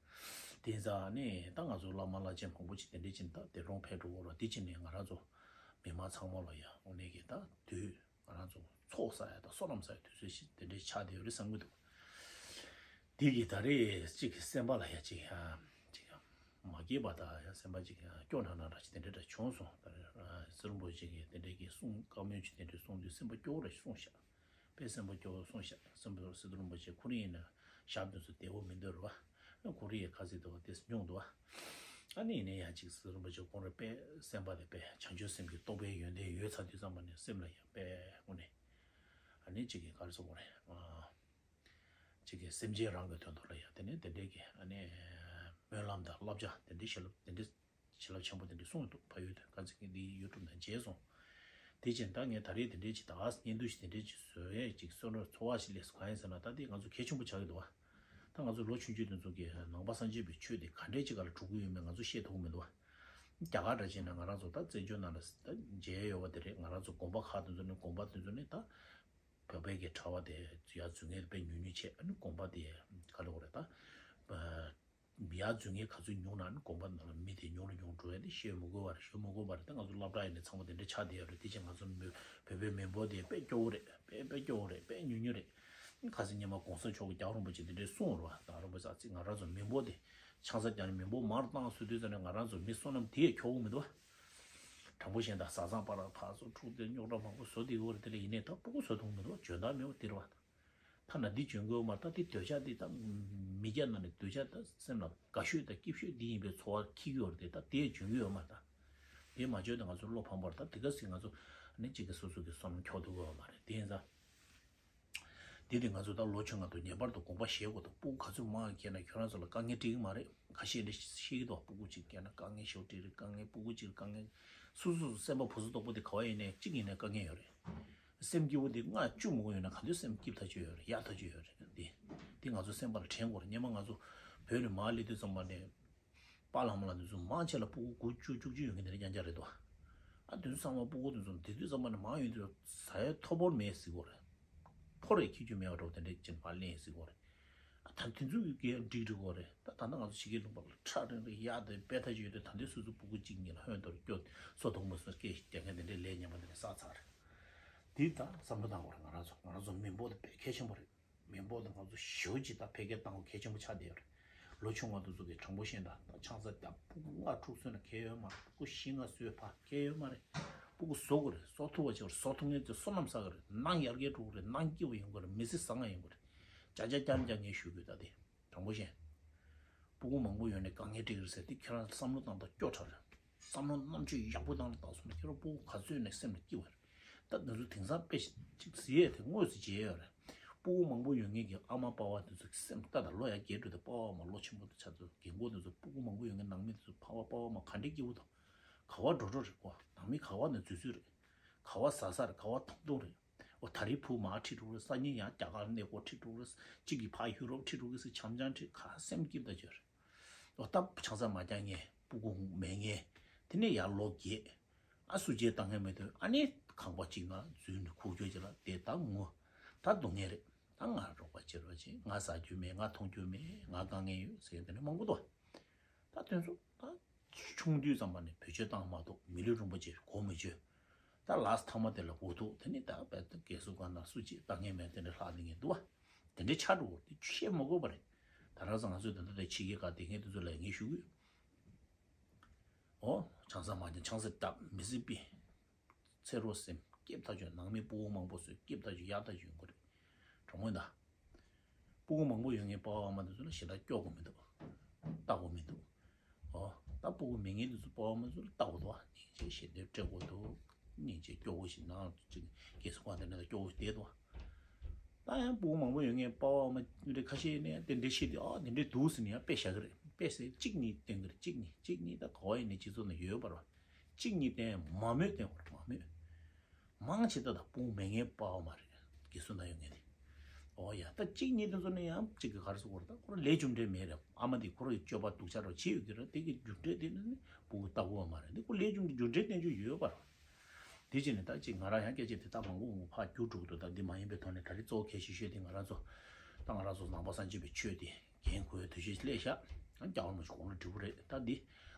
དེ་ཡིན་ཙང་ནི་ད་ང་ཚོ་བླ་མ་བླ་ཆེན་མང་པོ་ཅིག་དེ་འདྲས་ཅིག་ད་འདས་གྲོངས་ཕེབས་འགྲོ་གི་རེད། དེ་བྱས་ནས་ང་རང་ཚོ་མི་མང་ཚང་མ་ལ་ཡང་དངོས་གནས་ཀྱི་ད་དུས་ང་རང་ཚོ་ཚོགས་བསགས་ཡ་དང་བསོད་ནམས་བསགས་ཡ་དུས་ཚོད་ཞིག་དེ་འདྲས་ཆགས་བསྡད་ཡོད་རེད་བསམ་གྱི་འདུག་དེ་གིས་ད་རེས་གཅིག་གི་སེམས་པ་ལ་ཡ་གཅིག་ཡ་གཅིག་ཡ་མ་སྐྱིད་པ་དང་ཡ་སེམས་པ་གཅིག་ཡ་སྐྱོ་ན་ན་འདྲ་ཞིག་དེ་འདྲ་འདྲ་བྱུང་སོང་། ད་རེས་ཨ་སི་ཏུ་རིན་པོ་ཆེ་གིས་དེ་འདྲ་གི་གསུང་བཀའ་མོལ་ཅིག་དེ་འདྲ་གསུངས་དུས་སེམས་པ་སྐྱོ་བོ་འདྲ་ཞིག་གསུངས་ཤག་དཔེ་སེམས་པ་སྐྱོ་བོ་གསུངས་ཤག་སེམས་པ་སི་ཏུ་རིན་པོ་ཆེ་ཁོ་རང་ཡིན་ན་ཞབས་འདི་ཚོ་བདེ་བོ་མི་འདུག་རེད་བ། ཨ་ཁོ་རང་ཡི་ཁ་ཟིག་འདུག་བ། དེ་ཉུང་འདུག་བ། ཨ་ནི་ཡིན་ནའི་ཡང་གཅིག་སི་ཏུ་རིན་པོ་ཆེ་ཁོང་རང་དཔེ་སེམས་པ་དེ་དཔེ་བྱང་ཆུབ་སེམས་ཀྱི་རྟོགས་པའི་ཡོན་ཏན་ཡོད་ཚར་དུས་ཙམ་པ་ནས་སེམས་ལ་ཡང་དཔེ་དངོས་གནས་ཨ་ནི་གཅིག་གི་ག་རེ་ཟེར་དགོས་རེད། ཨ་གཅིག་གི་སེམས་ཅན་རང་གི་དོན་དུ་ལ་ཡང་དེ་ནས་དེ་འདྲའི་གི་ཨ་ནི་སྨོན་ལམ་དང་བསླབ་བྱ་དེ་འདྲའི་བྱིན་རླབས་དེ་འདྲའི་བྱིན་རླབས་ཆེན་པོ་དེ་འདྲའི་གསུངས་འདུག་ཕ་ཡུལ་དུ་ཁ་ཚིག་གི་འདི་ཡུ་ཊུབ་ནང་མཇལ་སོང་། དེ་བཞིན་ད་ངས་ད་རེས་དེ་འདྲའི་ཅིག་ད་ག་སེ་བརྙན་ཐུང་ཞིག་དེ་འདྲའི་ཅིག་བཟོ་ཡས་ཅིག་བསམ་བློ་ཚོར་བ་ཞིག་སླེབས་སོང་། གང་ཡིན་ཟེར་ན་ད་འདི་ང་ཚོ་གལ་ཆེན་པོ་ཆགས་ཀྱི་འདུག་བ། ད་ང་ཚོ་ལོ་ཆུང་ཆུང་དེ་ཚོ་གིས་ནང་པ་སངས་རྒྱས་པའི་ཆོས་དེ་ག་འདྲའི་ཅིག་ག་ལ་འགྲོ་གི་ཡོད་མེད་ང་ཚོ་ཤེས་ཐུབ་ཀྱི་མི་འདུག་བ། རྒྱ་གར་འདྲ་བྱས་ན་ང་རང་ཚོ་ད་བཙན་བྱོལ་ནང་ལ་ད་མཇལ་ཡོད་པ་དེ་རེད། ང་རང་ཚོ་དགོན་པ་ཁག་དེ་ཚོ་ནས་དགོན་པ་དེ་ཚོ་ནས་ད་བོད་པའི་གི་གྲྭ་པ་དེ་ཡར་འཛུལ་མཁན་དཔེ་ཉུང་ཉུང་བྱས། ཨ་ནི་དགོན་པ་དེ་ག་ལ་འོ་རེད་ད། ཡར་འཛུལ་མཁན་ག་ཚོད་ཉུང་ན་ནི་དགོན་པ་ནང་ལ་མི་དེ་ཉུང་རུ་ཉུང་འགྲོ་ཡ་དེ་ཤོད་མི་དགོས་པ་རེད། ཤོད་མི་དགོས་པ་རེད། ད་ང་ཚོ་སློབ་གྲྭ་ཡིན་ནའི་ཚང་མ་དེ་འདྲ་ཆགས་བསྡད་ཡོད་རེད། དེ་བཞིན་ང་ཚོ་མི་བོད་པའི་མི་འབོར་དེ་དཔེ་སྐྱོ་བོ་རེད། དཔེ་དཔེ་སྐྱོ་བོ་རེད། དཔེ་ཉུང་ཉུང་རེད། ཁ་སང་སྔོན་མ་གོང་ས་མཆོག་གིས་རྒྱལ་བ་རིན་པོ་ཆེ་དེ་འདྲས་གསུངས་རེད་བ། ད་རིན་པོ་ཆེ་ཅིག་ང་རང་ཚོ་མི་འབོར་དེ་ཆང་ས་རྒྱག་ནས་མི་འབོར་མང་རུ་བཏང་སོང་དུས་ཙམ་ནས་ང་རང་ཚོ་མི་བསོད་ནམས་དེ་ཡས་འཁྱོག་གི་མི་འདུག་བ། དྲང་པོ་བཤད་ན་ད་བཟའ་ཚང་བར་ལ་ཕར་ཚུར་འཁྲུག་སྟེ་རྙོག་དྲ་མང་པོ་བཟོ་བསྡད་ཡོད་རེད། དེ་ལ་ཡིན་ནའི་ད་སྤུ་གུ་བཟོ་ཐུབ་མི་འདུག་བ། འཇོན་ཐང་མེད་པ་དེ་རེད་བ། ཐ་ན་འདི་འཇོན་གྱི་ཡོད་མ་རེད། ད་འདི་འདོད་ཆགས་འདི་ད་མི་སྐྱ་ནང་ནས་འདོད་ཆགས་ད་སེམས་ལ་དགའ་ཤོས་དང་སྐྱིད་ཤོས་འདི་ཡིན་པའི་ཚོར་བ་འཁྱེར་གྱི་ཡོད་རེད་དེ། ད་དེ་འཇོན་གྱི་ཡོད་མ་རེད། ད་དེ་མ་འཇོན་ན་ང་ཚོ་བློ་ཕམ་པ་རེད། ད་དེ་ག་ཟིག་ང་ཚོ་ནི་གཅིག་གི་སོ་སོ་གི་བསམ་བློ་འཁྱོག་ཐུབ་ཀྱི་ཡོད་མ་རེད། དེ་ཡིན་ཙང་། དེ་དེ་ང་ཚོ་ད་ལོ་ཆུང་ང་དུ་ངེས་པར་དུ་དགོངས་པ་བཞེས་དགོས་འདུག་སྤུ་གུ་ག་ཚོད་མང་སྐྱེས་ན་ཁྱོད་རང་ཚོ་ལ་དཀའ་ངལ་འཕྲད་ཀྱི་མ་རེད། ཁ་ཤས་འདི་ཤེས་ཀྱི་འདུག་སྤུ་གུ་གཅིག་སྐྱེས་ན་དཀའ་ངལ་ཞེ་པོ་འཕྲད་རེད། དཀའ་ངལ་སྤུ་གུ་གཅིག་དཀའ་ངལ། སོ་སོ་སོ་སེམས་པ་ཕུན་སུམ་ཚོགས་པོ་དེ་ག་བ་ཡིན་ནའི་གཅིག་ཡིན་ནའི་དཀའ་ངལ་ཡོད་རེད། སེམས་སྐྱིད་པོ་དེ་ལྔ་བཅུ་མི་དགོས་ཡོད་ན་ག་དུས་སེམས་སྐྱིད་ཐག་ཆོད་ཡོད་རེད། ཡག་ཐག་ཆོད་ཡོད་རེད། འདི་འདི་ང་ཚོ་སེམས་པ་ལ་དྲན་དགོས་རེད། སྔོན་མ་ང་ཚོ་བོད་ནས་མར་སླེབས་དུས་ཙམ་པ་ནས་པཱ་ལགས་མ་ལགས་འདི་ཚོ་མང་ཆེ་ལ་སྤུ་གུ་དགུ་བཅུ་བཅུ་གཅིག་ཡོད་མཁན་དེ་འདྲ་རྐྱང་རྐྱང་རེད་དོ། ཨ་དེ་ཚོ་ཚང་མ་སྤུ་གུ་དེ་ཚོ་དེ་དུས་ཙམ་པ་ནས་མང་ཡོད་དུས་ཟ་ཡ་ཐོ་ཕོར་མེད་ཟེར་གོ་རེད། ཕོར་རེ་འཁྱེར་རྒྱུ་མེད་པ་འདྲ་བོ་དེ་འདྲ་ཅིག་མར་ལེན་ཟེར་གོ་རེད། ཨ་ད་དེ་ཚོ་གི་འགན་འགྲིག་འགྲིག་གོ་རེད། ད་ད་ལྟ་ང་ཚོ་ཕྱི་རྒྱལ་ལུང་པ་ལ་ཁྲ་རིང་རིང་ཡག་དེ་དཔེ་ཐག་ཆོད་དེ། ད་འདི་སོ་སོ་སྤུ་གུ་གཅིག་གཉིས་ལ་ཧོན་དོར་སྐྱོ་སོ་ཐོག་མ་སོ་སྐད་རྒྱག་མཁན་དེ་འདྲའི་ལས་ཉམས་པ་དེ་འདྲ་བསགས་ཚར་རེད། དེ་ད་བསམ་བློ་བཏང་དགོས་རེད། ང་རང་ཚོ་ང་རང་ཚོ་མི་འབོར་དེ་དཔེ་གལ་ཆེན་པོ་རེད། མི་འབོར་དེ་ང་ཚོ་ཞེ་པོ་ཅིག་ད་འཕེལ་རྒྱས་གཏང་དགོས་གལ་ཆེན་པོ་ཆགས་བསྡད་ཡོད་རེད། ལོ་ཆུང་བ་དེ་ཚོ་གིས་དྲང་པོ་བཤད་ན་ད་ཆང་ས་རྒྱག་སྤུ་གུ་ལྔ་དྲུག་གསོས་ན་གལ་ཡོད་མ་རེད། སྤུ་གུ་བཞི་ལྔ་གསོས་ཕར་གལ་ཡོད་མ་རེད། སྤུ་གུ་བཟོ་དགོས་རེད། བཟོ་ཐུབ་པ་བྱེད་དགོས་རེད། བཟོ་ཐུབ་མཁན་ཚོས་བསོད་ནམས་བསགས་དགོས་རེད། ནང་ཡར་རྒྱས་འགྲོ་གི་རེད། ནང་སྐྱིད་པོ་ཡོང་གི་རེད། མི་ཚེ་བཟང་ང་ཡོང་གི་རེད། ཅག་ཅག་རྐྱང་རྐྱང་ངས་ཞུ་དགོས། ད་དེ་དྲང་པོ་བཤད། སྤུ་གུ་མང་པོ་ཡོད་ནས་དཀའ་ངལ་འཕྲད་ཀྱི་རེད་ཟེར་དེ་ཁྱེད་རང་བསམ་བློ་བཏང་སྟངས་སྐྱོ་དྲགས་རེད། བསམ་བློ་རྣམ་དཔྱོད་ཡག་པོ་བཏང་ནས་བཏང་སོང་ན་ཁྱེད་རང་སྤུ་གུ་ག་ཚོད་ནས་སེམས་ལ་སྐྱིད་པ་རེད། ད་དེ་ཚོ་དེང་སང་དཔེ་ཅིག་ཟེར་ཡས་དེ་དངོས་སུ་མཇལ་ཡོད་རེད། སྤུ་གུ་མང་པོ་ཡོད་མཁན་གྱི་ཨ་མ་པ་ཕ་དེ་ཚོ་སེམས་ད་ད་ལོ་ཡར་རྒས་འགྲོ་དུས་པ་ཕ་མ་ལོ་ཆེན་པོ་དུ་ཆགས་དུས་རྒན་གོག་དེ་ཚོ་སྤུ་གུ་མང་པོ་ཡོད་མཁན་ནང་མི་དེ་ཚོ་ཕ་བ་པ་ཕ་མ་ག་འདྲའི་སྐྱིད་པོ་དང་ག་བ་འགྲོ་འགྲོ་རེད་གོ། ནང་མི་ག་བ་ནས་འཛུལ་འཛུལ་རེད། ག་བ་ཟ་ཟ་རེད། ག་བ་ཐུང་ཐུང་རེད། འོ་ད་རེས་བུ་མར་ཁྲིད་འགྲོ་རེད། སང་ཉིན་ཡང་རྒྱ་གར་གནས་སྐོར་ཁྲིད་འགྲོ་རེད། གཅིག་གིས་ཕར་ཡུ་རོབ་ཁྲིད་འགྲོ་གི་ཟེར་འཆམ་འཆམ་ཁྲིད། ག་སེམས་སྐྱིད་ད་ཅིག་རེད། འོ་ད་ཆང་ས་མ་རྒྱག་མཁན་སྤུ་གུ་མེད་མཁན་དེ་ནས་ཡར་ལོ་རྒས། ཨ་སུ་རྗེས་བཏང་མཁན་མེད་དུས་ཨ་ནི་ཁང་པ་གཅིག་ནང་འཛུལ་ནས་ཁུག་ཀྱོག་ཅིག་ལ་བསྡད་ད་ངུ། ད་སྡུག་བསྔལ་རེད། ད་ང་རོགས་པ་བྱེད་རོགས་བྱེད། ང་ཟ་རྒྱུ་མེད། ང་འཐུང་རྒྱུ་མེད། ང་དཀའ་ངལ་ཡོད་ཟེར་མཁན་དེ་འདྲ་མང་པོ་འདུག་ད་དེ་ཚོ་ད་ཆུང་དུས་ཙམ་པ་ནས་བེད་སྤྱོད་བཏང་མ་གཏོགས་མི་ལུས་རིན་པོ་ཆེ་གོ་མི་ཆོད། ད་ལས་ཐ་མ་དེ་ལ་འུ་ཐུག་དེ་ནི་ད་བལ་ཏུ་རྒས་གསོ་ཁང་ནང་སུ་གཅིག་ལྟ་མཁན་མེད། དེ་འདྲ་ལྷག་ནི་ངེས་འདུག་བ། དེ་འདྲའི་ཆགས་འགྲོ་བ་དེ་བཤད་མ་དགོས་པ་རེད། ད་ ད་རང་ཚོ་ང་ཚོས་ད་ལྟ་དེ་ཕྱི་རྒྱལ་ཁག་དེ་མཁན་དེ་ཚོ་ལ་ངས་ཞུ་གི་ཡོད། ཨོ། ཆང་ས་མ་བརྒྱབ། ཆང་ས་བཏབ། མི་སྲིད་པའི་ཚེ་རོགས་སེམས་སྐྱིད་ཐག་ཆོད། ནང་མི་སྤུ་གུ་མང་པོ་ཚོས་སྐྱིད་ཐག་ཆོད། ཡག་ཐག་ཆོད་ཡོང་གི་རེད། གྲོགས་མོ་ད། སྤུ་གུ་མང་པོ་ཡོད་མཁན་པ་ཕ་མ་དེ་ཚོ་ལ་ཞེ་དྲག་སྐྱོ་དགོས་མི་འདུག་ལྟ་དགོས་མི་འདུག་ཨོ། ད་སྤུ་གུ་མེད་མཁན་དེ་ཚོ་པ་ཕ་མ་ཚོ་ལ་ལྟ་དགོས་འདུག་སྙིང་རྗེ་ཞེ་འདོད་སྤྲད་དགོས་འདུག་སྙིང་རྗེ། སྐྱོ་བོ་ཞིག་ནང་ཅིག་རྒས་སུ་བཀང་དེ་ནས་ད་སྐྱོ་བོ་ཞིག་བསྡད་འདུག་ད་ཡང་སྤུ་གུ་མང་པོ་ཡོད་མཁན་པ་ཕ་མ་འདི་འདྲ་ཁ་ཤས་ནས་དེ་འདྲ་བཤད་དེ། ཨ། དེ་འདྲ་འདུག་ཟེར་ནས་ཡང་དཔེ་བཞག་གི་རེད། དཔེ་ཟེར་གཅིག་གཉིས་བསྟན་གི་རེད། གཅིག་གཉིས། གཅིག་གཉིས། ད་ག་བ་ཡིན་ནའི་སྤྱི་ཚོགས་ནང་ཡོད་པ་རེད། གཅིག་གཉིས་བསྟན། མང་མོས་བསྟན་དགོས་རེད། མང་མོས། མང་ཆེ་ད་ད་སྤུ་གུ་མེད་མཁན་པ་ཕ་མ་རེད། རྒས་གསོ་ན་ཡོད་མཁན་དེ། ཨོ་ཡ། ད་གཅིག་གཉིས་དེ་ཚོ་ནི་ཡང་གཅིག་གི་ག་རེ་ཟེར་དགོས་རེད། ད་ཁོ་རང་ལས་རྒྱུ་འབྲས་མེད་རེད། ཨ་མ་དེ་ཁོ་རང་གི་སྤྱོད་པ་སྡུག་ཅག་རང་བྱེད་ཡོད་ཀྱི་རེད། དེ་གི་རྒྱུ་འབྲས་དེ་ནི་སྤུ་གུ་ལྟ་དགོས་པ་མ་རེད། འདི་ཁོ་ལས་རྒྱུ་འབྲས་རྒྱུ་འབྲས་བསྟན་རྒྱུ་ཡོད་པ་རེད། དེ་བྱས་ནས་ད་ཅིག་ང་རང་ཡང་སྐད་ཆ་དེ་ད་མང་པོ་མང་པོ་ཕར་བསྒྱུར་འགྲོ་གི་འདུག་ད་འདི་མ་ཡིན་པའི་ཐོག་ནས་ད་རེས་གཙོ་བོ་གལ་ཆེ་ཤོས་དེ་ང་རང་ཚོ། ད་ང་རང་ཚོ་ནང་པ་སངས་རྒྱས་པའི་ཆོས་དེ་འགན་འཁུར་བའི་དུས་ཚོད་སླེབས་ཤག་ཨ། རྒྱ་གར་མ་ཞིག་དགུང་ལོ་བགྲེས་པོ་རེད། ད་འདི་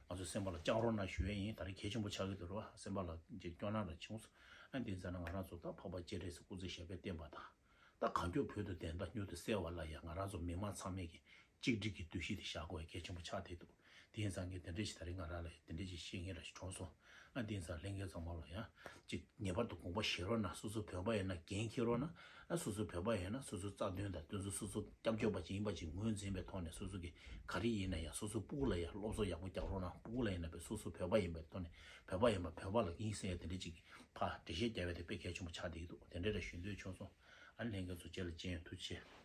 ང་ཚོ་སེམས་པ་ལ་བཅངས་རོགས་གནང་ཞུ་ཡས་ཡིན། ད་རེས་གལ་ཆེན་པོ་ཆགས་ཀྱི་འདུག་རོ། སེམས་པ་ལ་ཅིག་སྐྱོ་སྣང་ར་བྱུང་སོང་། ཨ། འདི་ཚོ་ནི་ང་རང་ཚོ་ད་འཕགས་པ་སྤྱན་རས་གཟིགས་སྐུ་ཚེ་ཞབས་པད་བརྟན་པ་དང་། ད་གང་མགྱོགས་བོད་དུ་བདེན་མཐའ་མྱུར་དུ་གསལ་བ་ལ་ཡང་ང་རང་ཚོ་མི་མང་ཚང་མས་ཀྱི་གཅིག་སྒྲིལ་གྱི་འདུ་ཤེས་དེ་བཞག་དགོས་པའི་གལ་ཆེན་པོ་ཆགས་བསྡད་འདུག་དེ་ཡིན་ཙང་ངས་དེ་འདྲ་ཞིག་ད་རེས་ང་རང་ལ་དེ་འདྲ་ཞིག་བཤད་མཁན་ར་ཞིག་བྱུང་སོང་། ཨ། དེ་ཡིན་ཙང་ལྷན་རྒྱས་ཚང་མ་ལ་ཡང་ཅིག་ངེས་པར་དུ་དགོངས་པ་བཞེས་རོགས་གནང་། སོ་སོ་བོད་པ་ཡིན་ན་འགན་འཁྱེར་རོགས་གནང་། ཨ། སོ་སོ་བོད་པ་ཡིན་ན་སོ་སོའི་རྩ་དོན་དང་དེ་ཚོ་སོ་སོ་སྐྱབས་བཅོལ་བ་ཅིག་ཡིན་པ་ཅིག་ངོས་འཛིན་པའི་ཐོག་ནས་སོ་སོ་གི་ག་རེ་ཡིན་ན་ཡང་སོ་སོའི་སྤུ་གུ་ལ་ཡང་སློབ་གསོ་ཡག་པོ་རྒྱག་རོགས་གནང་། སྤུ་གུ་ལ་ཡིན་ན་བས་སོ་སོ་བོད་པ་ཡིན་པའི་ཐོག་ནས་བོད་པ་ཡིན་པ་བོད་པ་ལ་ཡིན་ཟེར་ཡ་དེ་འདྲ་ཅིག་གི་ཕར་འགྲེལ་བཤད་རྒྱག་པ་དེ་དཔེ་གལ་ཆེན་པོ་ཆགས་བསྡད་ཀྱི་འདུག་དེ་འདྲ་ར་ཞུ་འདོད་བྱུང་སོང་། ཨ་ནི་ལྷན་རྒྱས་ཚོ་རྗེས་ལ་མཇལ་ཡོང་། ཐུགས་རྗེ་ཆེ།